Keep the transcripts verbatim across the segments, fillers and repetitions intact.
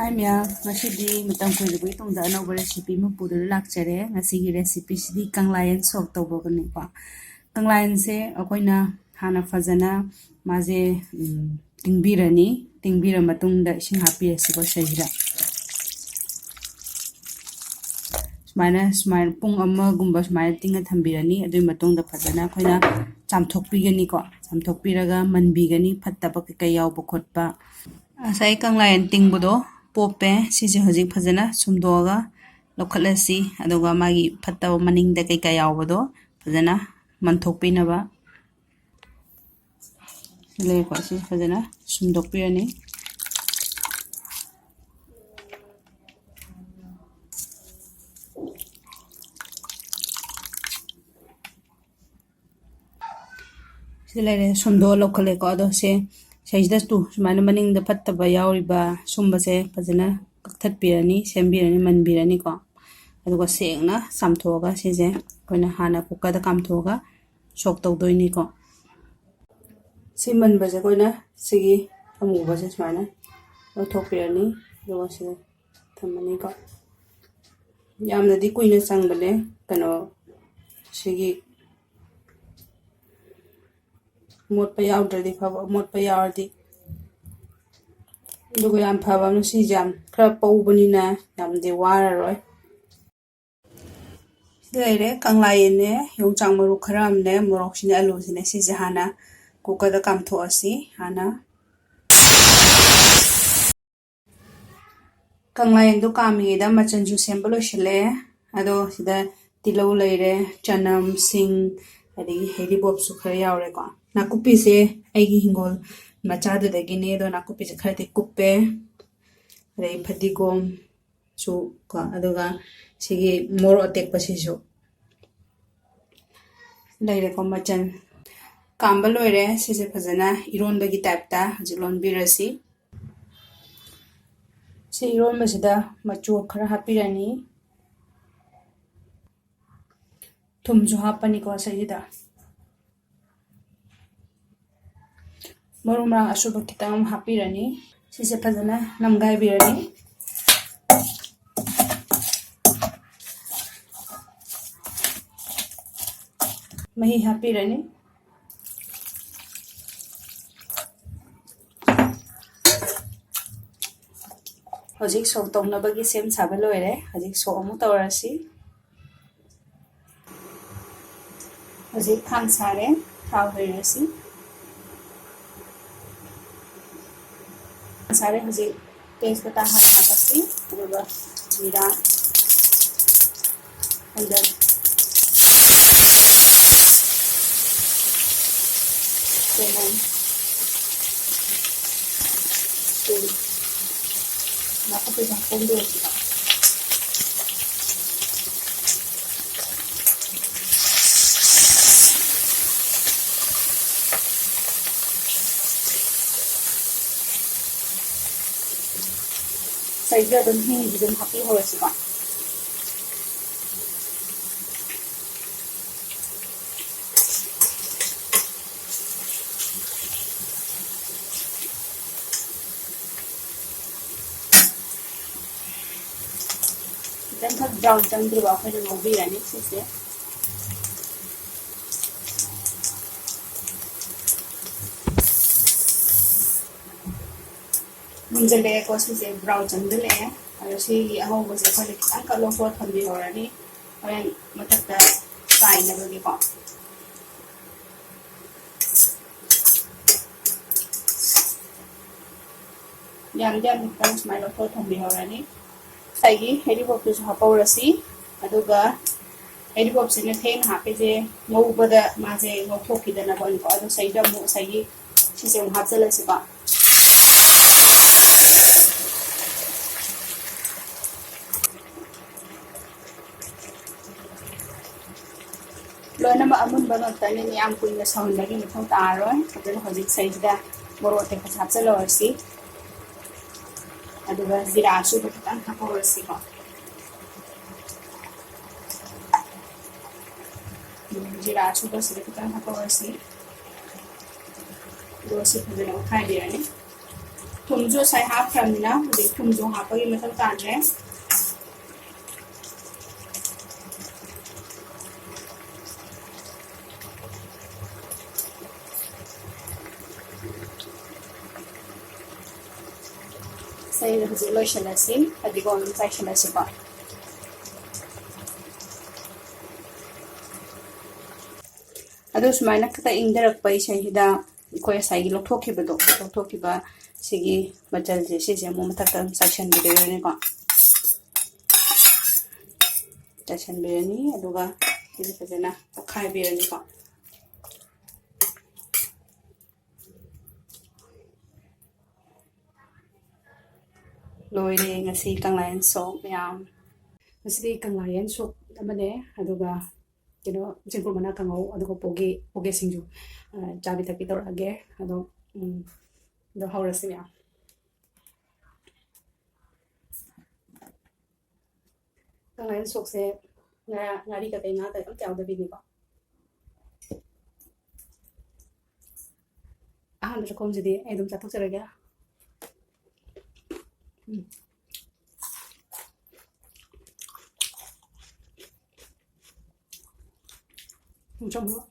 ꯍꯥꯏ ꯃꯌꯥꯝ, ꯉꯁꯤꯗꯤ ꯃꯇꯝ ꯀꯨꯏꯔꯕꯒꯤ ꯇꯨꯡꯗ ꯑꯅꯧꯕ recipe ꯑꯃ ꯄꯨꯗꯨꯅ ꯂꯥꯛꯆꯔꯦ꯫ ꯉꯁꯤꯒꯤ recipeꯁꯤꯗꯤ ꯀꯪꯂꯥꯌꯦꯟ ꯁꯣꯛ ꯇꯧꯕꯒꯅꯤꯀꯣ꯫ ꯀꯪꯂꯥꯌꯦꯟꯁꯦ ꯑꯩꯈꯣꯏꯅ ꯍꯥꯟꯅ ꯐꯖꯅ ꯃꯥꯁꯦ, ꯎꯝ, ꯇꯤꯡꯕꯤꯔꯅꯤ꯫ ꯇꯤꯡꯕꯤꯔ ꯃꯇꯨꯡꯗ ꯏꯁꯤꯡ ꯍꯥꯞꯄꯤꯔꯁꯤꯀꯣ ꯁꯤꯗꯩꯁꯤꯗ꯫ ꯁꯨꯃꯥꯏꯅ, ꯁꯨꯃꯥꯏꯅ ꯄꯨꯡ ꯑꯃꯒꯨꯝꯕ ꯁꯨꯃꯥꯏꯅ ꯇꯤꯡꯉ ꯊꯝꯕꯤꯔꯅꯤ꯫ ꯑꯗꯨꯒꯤ ꯃꯇꯨꯡꯗ ꯐꯖꯅ ꯑꯩꯈꯣꯏꯅ ꯆꯥꯝꯊꯣꯛꯄꯤꯒꯅꯤꯀꯣ꯫ ꯆꯥꯝꯊꯣꯛꯄꯤꯔꯒ ꯃꯟꯕꯤꯒꯅꯤ, ꯐꯠꯇꯕ ꯀꯩꯀꯩ ꯌꯥꯎꯕ ꯈꯣꯠꯄ꯫ ꯉꯁꯥꯏ ꯀꯪꯂꯥꯌꯦꯟ ꯇꯤꯡꯕꯗꯣ ꯄꯣꯞꯄꯦ꯫ ꯁꯤꯁꯦ ꯍꯧꯖꯤꯛ ꯐꯖꯅ ꯁꯨꯝꯗꯣꯛꯑꯒ ꯂꯧꯈꯠꯂꯁꯤ꯫ ꯑꯗꯨꯒ ꯃꯥꯒꯤ ꯐꯠꯇꯕ ꯃꯅꯤꯡꯗ ꯀꯩꯀꯥ ꯌꯥꯎꯕꯗꯣ ꯐꯖꯅ ꯃꯟꯊꯣꯛꯄꯤꯅꯕ꯫ ꯂꯩꯔꯦꯀꯣ, ꯁꯤ ꯐꯖꯅ ꯁꯨꯝꯗꯣꯛꯄꯤꯔꯅꯤ꯫ ꯁꯤ ꯂꯩꯔꯦ, ꯁꯨꯝꯗꯣꯛꯑ ꯂꯧꯈꯠꯂꯦꯀꯣ꯫ ꯑꯗꯣ ꯁꯦ, ꯁꯤꯁꯤꯗꯁꯨ ꯁꯨꯃꯥꯏꯅ ꯃꯅꯤꯡꯗ ꯐꯠꯇꯕ ꯌꯥꯎꯔꯤꯕ ꯁꯨꯝꯕꯁꯦ ꯐꯖꯅ ꯀꯛꯊꯠꯄꯤꯔꯅꯤ, ꯁꯦꯝꯕꯤꯔꯅꯤ, ꯃꯟꯕꯤꯔꯅꯤꯀꯣ꯫ ꯑꯗꯨꯒ ꯁꯦꯡꯅ ꯆꯥꯝꯊꯣꯛꯑꯒ ꯁꯤꯁꯦ ꯑꯩꯈꯣꯏꯅ ꯍꯥꯟꯅ ꯀꯨꯀꯔꯗ ꯀꯥꯝꯊꯣꯛꯑꯒ ꯁꯣꯛ ꯇꯧꯗꯣꯏꯅꯤꯀꯣ꯫ ꯁꯤ ꯃꯟꯕꯁꯦ ꯑꯩꯈꯣꯏꯅ ꯁꯤꯒꯤ ꯑꯃꯨꯕꯁꯦ ꯁꯨꯃꯥꯏꯅ ꯂꯧꯊꯣꯛꯄꯤꯔꯅꯤ꯫ ꯑꯗꯨꯒ ꯁꯤꯗ ꯊꯝꯃꯅꯤꯀꯣ꯫ ꯌꯥꯝꯅꯗꯤ ꯀꯨꯏꯅ ꯆꯪꯕꯅꯦ, ꯀꯩꯅꯣ, ꯁꯤꯒꯤ ꯃꯣꯠꯄ ꯌꯥꯎꯗ꯭ꯔꯗꯤ ꯐꯕ, ꯃꯣꯠꯄ ꯌꯥꯎꯔꯗꯤ꯫ ꯑꯗꯨꯒ ꯌꯥꯝ ꯐꯕ ꯑꯃꯅ ꯁꯤꯁꯦ ꯌꯥꯝ ꯈꯔ ꯄꯧꯕꯅꯤꯅ ꯌꯥꯝꯗꯤ ꯋꯥꯔꯔꯣꯏ꯫ ꯁꯤ ꯂꯩꯔꯦ, ꯀꯪꯂꯥ ꯌꯦꯟꯅꯦ, ꯌꯣꯡꯆꯥꯛ ꯃꯔꯨ ꯈꯔ ꯑꯃꯅꯦ, ꯃꯣꯔꯣꯛꯁꯤꯅꯦ, ꯑꯂꯨꯁꯤꯅꯦ꯫ ꯁꯤꯁꯦ ꯍꯥꯟꯅ ꯀꯨꯀꯔꯗ ꯀꯥꯝꯊꯣꯛꯑꯁꯤ꯫ ꯍꯥꯟꯅ ꯀꯪꯂꯥ ꯌꯦꯟꯗꯣ ꯀꯥꯝꯃꯤꯉꯩꯗ ꯃꯆꯜꯁꯨ ꯁꯦꯝꯕ ꯂꯣꯏꯁꯤꯜꯂꯦ꯫ ꯑꯗꯣ ꯁꯤꯗ ꯇꯤꯜꯍꯧ ꯂꯩꯔꯦ, ꯆꯅꯝ, ꯁꯤꯡ, ꯑꯗꯒꯤ ꯍꯩꯔꯤꯕꯣꯞꯁꯨ ꯈꯔ ꯌꯥꯎꯔꯦꯀꯣ꯫ ꯅꯥꯀꯨꯞꯄꯤꯁꯦ ꯑꯩꯒꯤ ꯍꯤꯡꯒꯣꯜ ꯃꯆꯥꯗꯨꯗꯒꯤꯅꯦ, ꯑꯗꯣ ꯅꯥꯀꯨꯞꯄꯤꯁꯦ ꯈꯔꯗꯤ ꯀꯨꯞꯄꯦ꯫ ꯑꯗꯩ ꯐꯗꯤꯒꯣꯝꯁꯨ ꯀꯣ, ꯑꯗꯨꯒ ꯁꯤꯒꯤ ꯃꯣꯔꯣꯛ ꯑꯇꯦꯛꯄꯁꯤꯁꯨ ꯂꯩꯔꯦꯀꯣ꯫ ꯃꯆꯜ ꯀꯥꯝꯕ ꯂꯣꯏꯔꯦ꯫ ꯁꯤꯁꯦ ꯐꯖꯅ ꯏꯔꯣꯟꯕꯒꯤ ꯇꯥꯏꯞꯇ ꯍꯧꯖꯤꯛ ꯂꯣꯟꯕꯤꯔꯁꯤ꯫ ꯁꯤ ꯏꯔꯣꯟꯕꯁꯤꯗ ꯃꯆꯨ ꯈꯔ ꯍꯥꯞꯄꯤꯔꯅꯤ꯫ ꯊꯨꯝꯁꯨ ꯍꯥꯞꯄꯅꯤꯀꯣ ꯁꯤꯁꯤꯗ꯫ ꯃꯔꯨ ꯃꯔꯥꯡ ꯑꯁꯨꯕ ꯈꯤꯇꯪ ꯑꯃ ꯍꯥꯞꯄꯤꯔꯅꯤ꯫ ꯁꯤꯁꯦ ꯐꯖꯅ ꯅꯝꯒꯥꯏꯕꯤꯔꯅꯤ꯫ ꯃꯍꯤ ꯍꯥꯞꯄꯤꯔꯅꯤ꯫ ꯍꯧꯖꯤꯛ ꯁꯣꯛ ꯇꯧꯅꯕꯒꯤ ꯁꯦꯝ ꯁꯥꯕ ꯂꯣꯏꯔꯦ꯫ ꯍꯧꯖꯤꯛ ꯁꯣꯛ ꯑꯃꯨꯛ ꯇꯧꯔꯁꯤ꯫ ꯍꯧꯖꯤꯛ ꯈꯥꯡ ꯁꯥꯔꯦ, ꯊꯥꯎ ꯍꯩꯔꯁꯤ꯫ ꯁꯥꯔꯦ, ꯍꯧꯖꯤꯛ ꯇꯦꯖꯄꯇꯥ ꯍꯥꯟꯅ ꯍꯥꯞꯄꯁꯤ, ꯑꯗꯨꯒ ꯖꯤꯔꯥ, ꯑꯗ ꯆꯅꯝ, ꯇꯤꯜ, ꯅꯥꯀꯨꯞꯄꯤ ꯄꯥꯡꯈꯣꯝꯗꯨ ꯑꯣꯏꯁꯤꯀꯣ꯫ ꯉꯁꯥꯏꯒꯤ ꯑꯗꯨꯝ ꯍꯤꯡꯁꯤ ꯑꯗꯨꯝ ꯍꯥꯞꯄꯤꯍꯧꯔꯁꯤꯀꯣ꯫ ꯈꯤꯇꯪꯈꯛ ꯕ꯭ꯔꯥꯎꯟ ꯆꯪꯗ꯭ꯔꯤꯕ ꯑꯩꯈꯣꯏꯅ ꯉꯧꯕꯤꯔꯅꯤ ꯁꯤꯁꯦ꯫ ꯃꯨꯟꯖꯜꯂꯛꯑꯦꯀꯣ, ꯁꯤꯁꯦ ꯕ꯭ꯔꯥꯎꯟ ꯆꯪꯁꯤꯜꯂꯛꯑꯦ꯫ ꯑꯗꯣ ꯁꯤꯒꯤ ꯑꯉꯧꯕꯁꯦ ꯑꯩꯈꯣꯏꯅ ꯈꯤꯇꯪ ꯈꯛ ꯂꯧꯊꯣꯛꯑ ꯊꯝꯕꯤꯍꯧꯔꯅꯤ, ꯍꯣꯔꯦꯟ ꯃꯊꯛꯇ ꯆꯥꯏꯅꯕꯒꯤꯀꯣ꯫ ꯌꯥꯝꯗꯤ ꯌꯥꯝ ꯈꯤꯇꯪ ꯁꯨꯃꯥꯏꯅ ꯂꯧꯊꯣꯛꯑ ꯊꯝꯕꯤꯍꯧꯔꯅꯤ꯫ ꯉꯁꯥꯏꯒꯤ ꯍꯩꯔꯤꯕꯣꯞꯇꯨꯁꯨ ꯍꯥꯞꯍꯧꯔꯁꯤ꯫ ꯑꯗꯨꯒ ꯍꯩꯔꯤꯕꯣꯞꯁꯤꯅ ꯊꯦꯡꯅ ꯍꯥꯞꯄꯤꯁꯦ ꯉꯧꯕꯗ ꯃꯥꯁꯦ ꯉꯧꯊꯣꯛꯈꯤꯗꯅꯕꯅꯤꯀꯣ꯫ ꯑꯗꯣ ꯁꯤꯗ ꯑꯃꯨꯛ ꯉꯁꯥꯏꯒꯤ ꯁꯤꯁꯦ ꯑꯃꯨꯛ ꯍꯥꯞꯆꯜꯂꯁꯤꯀꯣ꯫ ꯂꯣꯏꯅꯃꯛ ꯑꯃꯨꯟꯕ ꯉꯥꯛꯇꯅꯤꯅ ꯌꯥꯝ ꯀꯨꯏꯅ ꯁꯧꯍꯟꯕꯒꯤ ꯃꯊꯧ ꯇꯥꯔꯔꯣꯏ꯫ ꯑꯗꯨꯅ ꯍꯧꯖꯤꯛ ꯁꯤꯗꯩꯁꯤꯗ ꯃꯣꯔꯣꯛ ꯑꯇꯦꯛꯄꯁꯦ ꯍꯥꯞꯆꯜꯍꯧꯔꯁꯤ꯫ ꯑꯗꯨꯒ ꯖꯤꯔꯥ ꯑꯁꯨꯕ ꯈꯤꯇꯪ ꯍꯥꯞꯍꯧꯔꯁꯤꯀꯣ꯫ ꯖꯤꯔꯥ ꯑꯁꯨꯕꯁꯤꯗ ꯈꯤꯇꯪ ꯍꯥꯞꯍꯧꯔꯁꯤ꯫ ꯑꯗꯨꯒ ꯁꯤ ꯐꯖꯅ ꯑꯣꯠꯈꯥꯏꯕꯤꯔꯅꯤ꯫ ꯊꯨꯝꯁꯨ ꯉꯁꯥꯏ ꯍꯥꯞꯈ꯭ꯔꯕꯅꯤꯅ ꯍꯧꯖꯤꯛ ꯊꯨꯝꯁꯨ ꯍꯥꯞꯄꯒꯤ ꯃꯊꯧ ꯇꯥꯗ꯭ꯔꯦ꯫ ꯁꯦ, ꯍꯧꯖꯤꯛ ꯂꯣꯏꯁꯤꯜꯂꯁꯤ, ꯐꯗꯤꯒꯣꯝ ꯑꯗꯨꯝ ꯆꯥꯏꯁꯤꯜꯂꯁꯤꯀꯣ꯫ ꯑꯗꯨ ꯁꯨꯃꯥꯏꯅ ꯈꯤꯇꯪ ꯏꯪꯊꯔꯛꯄ ꯏꯁꯩꯁꯤꯗ ꯑꯩꯈꯣꯏ ꯉꯁꯥꯏꯒꯤ ꯂꯧꯊꯣꯛꯈꯤꯕꯗꯣ, ꯂꯧꯊꯣꯛꯈꯤꯕ ꯁꯤꯒꯤ ꯃꯆꯜꯁꯦ, ꯁꯤꯁꯦ ꯑꯃꯨꯛ ꯃꯊꯛꯇ ꯑꯗꯨꯝ ꯆꯥꯏꯁꯤꯟꯕꯤꯗꯣꯏꯅꯤꯀꯣ꯫ ꯆꯥꯏꯁꯤꯟꯕꯤꯔꯅꯤ, ꯑꯗꯨꯒ ꯁꯤꯁꯦ ꯐꯖꯅ ꯑꯣꯠꯈꯥꯏꯕꯤꯔꯅꯤꯀꯣ꯫ ꯂꯣꯏꯔꯦ ꯉꯁꯤ ꯀꯪꯂꯥꯌꯦꯟ ꯁꯣꯛ ꯃꯌꯥꯝ꯫ ꯉꯁꯤꯗꯤ ꯀꯪꯂꯥꯌꯦꯟ ꯁꯣꯛ ꯑꯃꯅꯦ, ꯑꯗꯨꯒ ꯀꯩꯅꯣ, ꯆꯦꯡꯀꯨꯞ ꯃꯅꯥ ꯀꯥꯡꯉꯧ, ꯑꯗꯨꯒ ꯄꯣꯒꯦ, ꯄꯣꯒꯦ ꯁꯤꯡꯖꯨ, ꯑ, ꯆꯥꯕꯤ ꯊꯛꯄꯤ ꯇꯧꯔꯛꯑꯒꯦ꯫ ꯑꯗꯣ, ꯎꯝ, ꯑꯗꯣ ꯍꯧꯔꯁꯤ ꯃꯌꯥꯝ꯫ ꯀꯪꯂꯥꯌꯦꯟ ꯁꯣꯛꯁꯦ ꯉꯥ, ꯉꯥꯔꯤ ꯀꯩꯀꯩ ꯉꯥ ꯀꯩ ꯑꯝꯇ ꯌꯥꯎꯗꯕꯤꯅꯤꯀꯣ꯫ ꯑꯍꯥꯟꯕ ꯆꯥꯛꯈꯣꯝꯁꯤꯗꯤ ꯑꯩ ꯑꯗꯨꯝ ꯆꯥꯊꯣꯛꯆꯔꯒꯦ꯫ ꯎꯝ꯫ ꯎꯝ, ꯆꯝꯐꯨꯠ꯫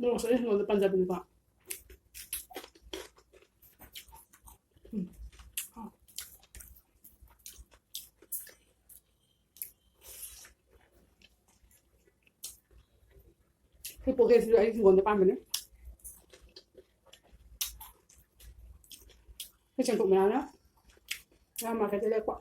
ꯃꯣꯔꯣꯛꯁꯦ ꯑꯩ ꯍꯤꯡꯒꯣꯜꯗ ꯄꯟꯖꯕꯅꯤꯀꯣ꯫ ꯎꯝ꯫ ꯍꯥꯎ꯫ ꯁꯤ ꯄꯣꯀꯦꯠꯁꯤꯁꯨ ꯑꯩ ꯍꯤꯡꯒꯣꯜꯗ ꯄꯥꯟꯕꯅꯦ꯫ ꯁꯤ ꯆꯦꯡꯀꯨꯞ ꯃꯌꯥꯝꯅ ꯉꯥ ꯃꯥꯔꯀꯦꯠꯇ ꯂꯦꯛꯄ꯫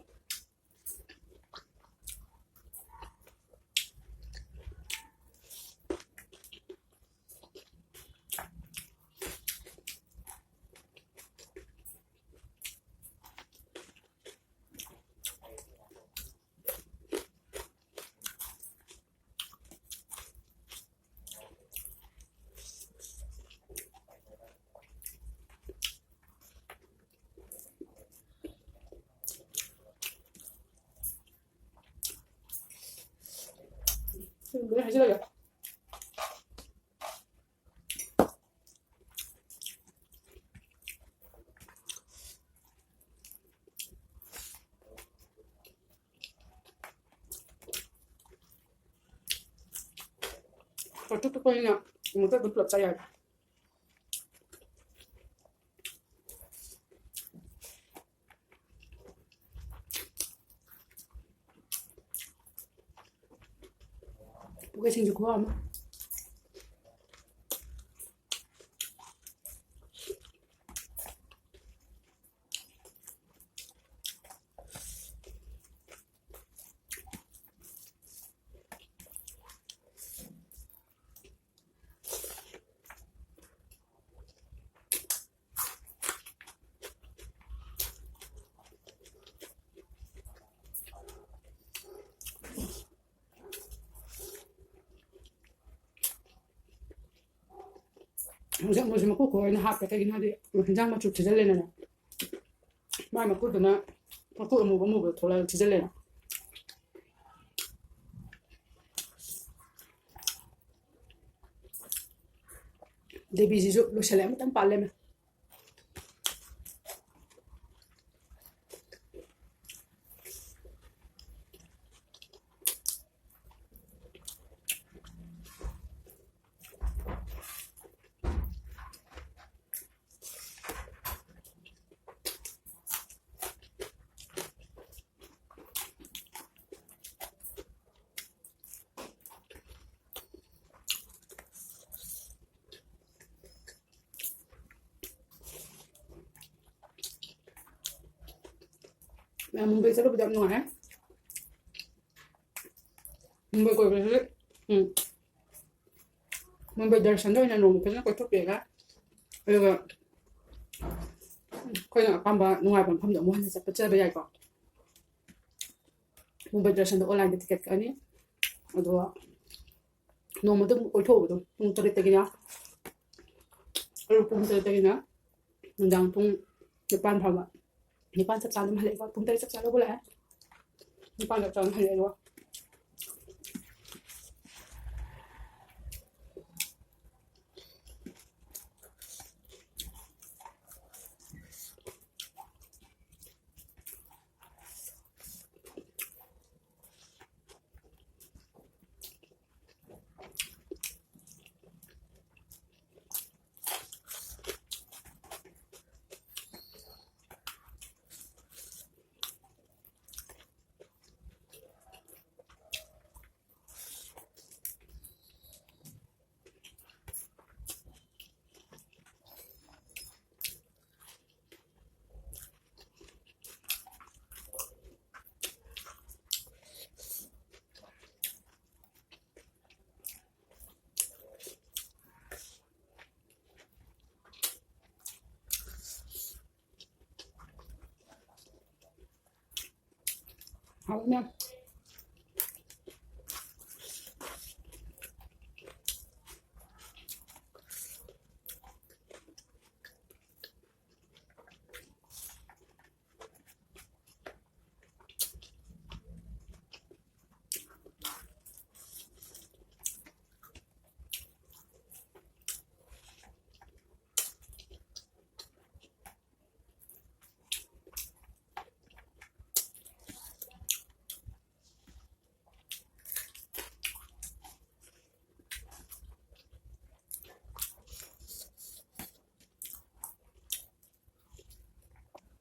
ꯂꯣꯏ ꯍꯥꯏꯖꯤꯜꯂꯒꯦ꯫ ꯆꯥꯇ꯭ꯔꯨꯛ ꯄꯤꯛꯄꯅꯤꯅ ꯑꯃꯨꯛꯇ ꯑꯗꯨꯝ ꯄꯨꯂꯞ ꯆꯥ ꯌꯥꯔꯦ꯫ ꯄꯨꯈꯩꯁꯤꯡꯁꯨ ꯈꯨꯍꯥꯎ ꯑꯃ꯫ ꯍꯧꯖꯤꯛ ꯃꯣꯏꯁꯦ ꯃꯀꯨ ꯈꯣꯛꯑꯣꯏꯅ ꯍꯥꯞꯄꯦ꯫ ꯀꯩꯒꯤꯅꯣ ꯍꯥꯏꯗꯤ ꯍꯤꯟꯖꯥꯡ ꯃꯆꯨ ꯊꯤꯖꯤꯜꯂꯦꯅꯅꯦ꯫ ꯃꯥꯏ ꯃꯀꯨꯗꯨꯅ ꯃꯀꯨ ꯑꯃꯨꯕ ꯑꯃꯨꯕꯗ ꯊꯣꯛꯂꯛꯑꯒ ꯊꯤꯖꯤꯜꯂꯦꯅ꯫ ꯗꯦꯕꯤꯁꯤꯁꯨ ꯂꯣꯏꯁꯤꯜꯂꯦ, ꯑꯃꯇꯪ ꯄꯥꯜ ꯂꯩꯔꯝꯃꯦ꯫ ꯃꯌꯥꯝ ꯃꯨꯝꯕꯩ ꯆꯠꯂꯨꯕꯗ ꯌꯥꯝ ꯅꯨꯡꯉꯥꯏ꯫ ꯃꯨꯝꯕꯩ ꯀꯣꯏꯕꯁꯤ, ꯎꯝ, ꯃꯨꯝꯕꯩ ꯗꯔꯁꯟꯗ ꯑꯣꯏꯅ ꯅꯣꯡꯃ ꯐꯖꯅ ꯀꯣꯏꯊꯣꯛꯄꯤꯔꯒ, ꯑꯗꯨꯒ ꯑꯩꯈꯣꯏꯅ ꯑꯄꯥꯝꯕ ꯅꯨꯡꯉꯥꯏꯕ ꯃꯐꯝꯗ ꯑꯃꯨꯛ ꯍꯟꯅ ꯆꯠꯄ, ꯆꯠꯆꯕ ꯌꯥꯏꯀꯣ꯫ ꯃꯨꯝꯕꯩ ꯗꯔꯁꯟꯗ online ꯗ ticket ꯀꯛꯑꯅꯤ꯫ ꯑꯗꯣ ꯅꯣꯡꯃꯗ ꯑꯗꯨꯝ ꯀꯣꯏꯊꯣꯛꯎꯕꯗꯣ, ꯄꯨꯡ ꯇꯔꯦꯠꯇꯒꯤꯅ, ꯑꯌꯨꯛ ꯄꯨꯡ ꯇꯔꯦꯠꯇꯒꯤꯅ ꯅꯨꯡꯗꯥꯡ ꯄꯨꯡ ꯅꯤꯄꯥꯟ ꯐꯥꯎꯕ꯫ ꯅꯤꯄꯥꯟ ꯆꯞ ꯆꯥꯅ ꯑꯗꯨꯝ ꯍꯜꯂꯛꯑꯦꯀꯣ꯫ ꯄꯨꯡ ꯇꯔꯦꯠ ꯆꯞ ꯆꯥꯅ ꯍꯧꯒꯠꯂꯛꯑꯦ꯫ ꯅꯤꯄꯥꯟ ꯆꯞ ꯆꯥꯅ ꯍꯜꯂꯛꯑꯦ꯫ ꯑꯗꯨꯒ ꯃꯌꯥꯝ꯫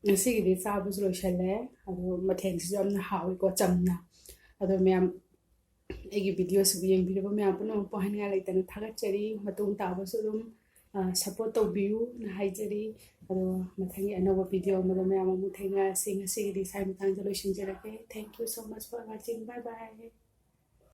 ꯉꯁꯤꯒꯤꯗꯤ ꯆꯥꯕꯁꯨ ꯂꯣꯏꯁꯜꯂꯦ꯫ ꯑꯗꯣ ꯃꯊꯦꯜꯁꯤꯁꯨ ꯌꯥꯝꯅ ꯍꯥꯎꯏꯀꯣ, ꯆꯝꯅ꯫ ꯑꯗꯣ ꯃꯌꯥꯝ, ꯑꯩꯒꯤ ꯚꯤꯗꯤꯑꯣꯁꯤꯕꯨ ꯌꯦꯡꯕꯤꯔꯕ ꯃꯌꯥꯝ ꯄꯨꯝꯅꯃꯛꯄꯨ ꯍꯥꯏꯅꯤꯡꯉꯥꯏ ꯂꯩꯇꯅ ꯊꯥꯒꯠꯆꯔꯤ꯫ ꯃꯇꯨꯡ ꯇꯥꯕꯁꯨ ꯑꯗꯨꯝ, ꯑ, ꯁꯞꯄꯣꯔꯠ ꯇꯧꯕꯤꯌꯨꯅ ꯍꯥꯏꯖꯔꯤ꯫ ꯑꯗꯣ ꯃꯊꯪꯒꯤ ꯑꯅꯧꯕ ꯚꯤꯗꯤꯑꯣ ꯑꯃꯗ ꯃꯌꯥꯝ ꯑꯃꯨꯛ ꯊꯦꯡꯅꯔꯁꯤ꯫ ꯉꯁꯤꯒꯤꯗꯤ ꯁ꯭ꯋꯥꯏ ꯃꯇꯥꯡꯗ ꯂꯣꯏꯁꯤꯟꯖꯔꯒꯦ꯫ Thank you so much for watching. Bye bye.